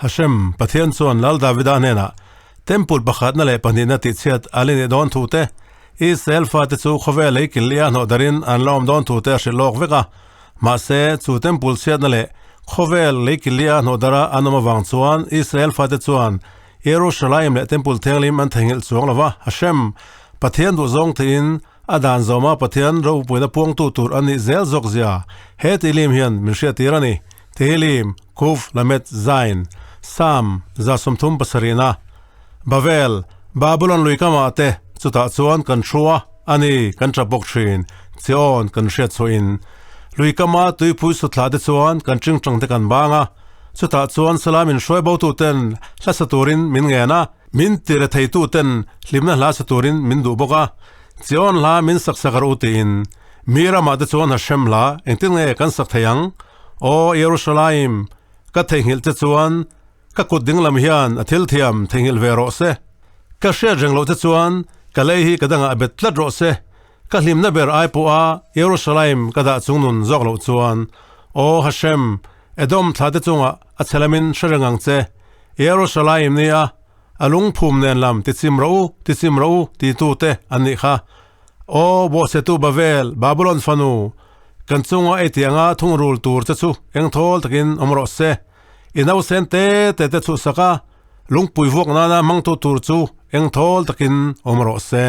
Hashem, Pathian chuan Lal Davida hnenah Temple pakhatna leh pahnihna tihchhiat a la nih dawn thu te, Israel fate chu khawvel lei kil lia hnawh darin an la awm dawn thu te a hrilh lawk vek a. Mahse, chu Temple chhiatna leh khawvel lei kil lia hnawh dara an awm avang chuan Israel fate chuan Jerusalem leh Temple thianghlim an theihnghilh chuang lo va, Hashem, Pathian duhzawng tiin a dan zawma Pathian ropuina puangtu tur an nih zel zawk zia he tihlim hian min hriattir a ni. Tehillim, Kuf, Lamed, Zain, Sam, 37na, Bavel, Babulon lui kamah te chutah chuan kan thu a, a ni, kan tap bawk thin, Chiawn kan hriat chhuahin. Lui kama tuipui sutthlah te chuan kan tingtang te kan bang a, chutah chuan salam in hruai bo tu ten hla sa turin min ngen a, min tire thei tu ten hlimna hla sa turin min duh bawk a, Chiawn hla min sak sak rawh u tiin mi ramah te chuan Hashem hla engtin nge kan sak thei ang? Aw Jerusalem, ka theihnghilh che chuan ka kut dinglam hian a thil thiam theihnghilh ve rawh se. Ka hriat reng loh che chuan ka lei hi ka dangah bet tlat rawh se. Ka hlimna ber ai pawha Jerusalem ka dah chung nun zawk loh chuan, Aw Hashem, Edom thla te chungah a chhe lamin hre reng ang che. Jerusalem nia a lungphum nen lam tichim rawh u, tichim rawh u titu te an nih kha. Aw Bawhchhetu Bavel, Babulon fanu, kan chunga ei tianga thungrul tur che chu engthawl takin awm rawh se. I nausen te te te chhuhsak a, lungpui vuak nana hmangtu tur chu engthawl takin awm rawh se.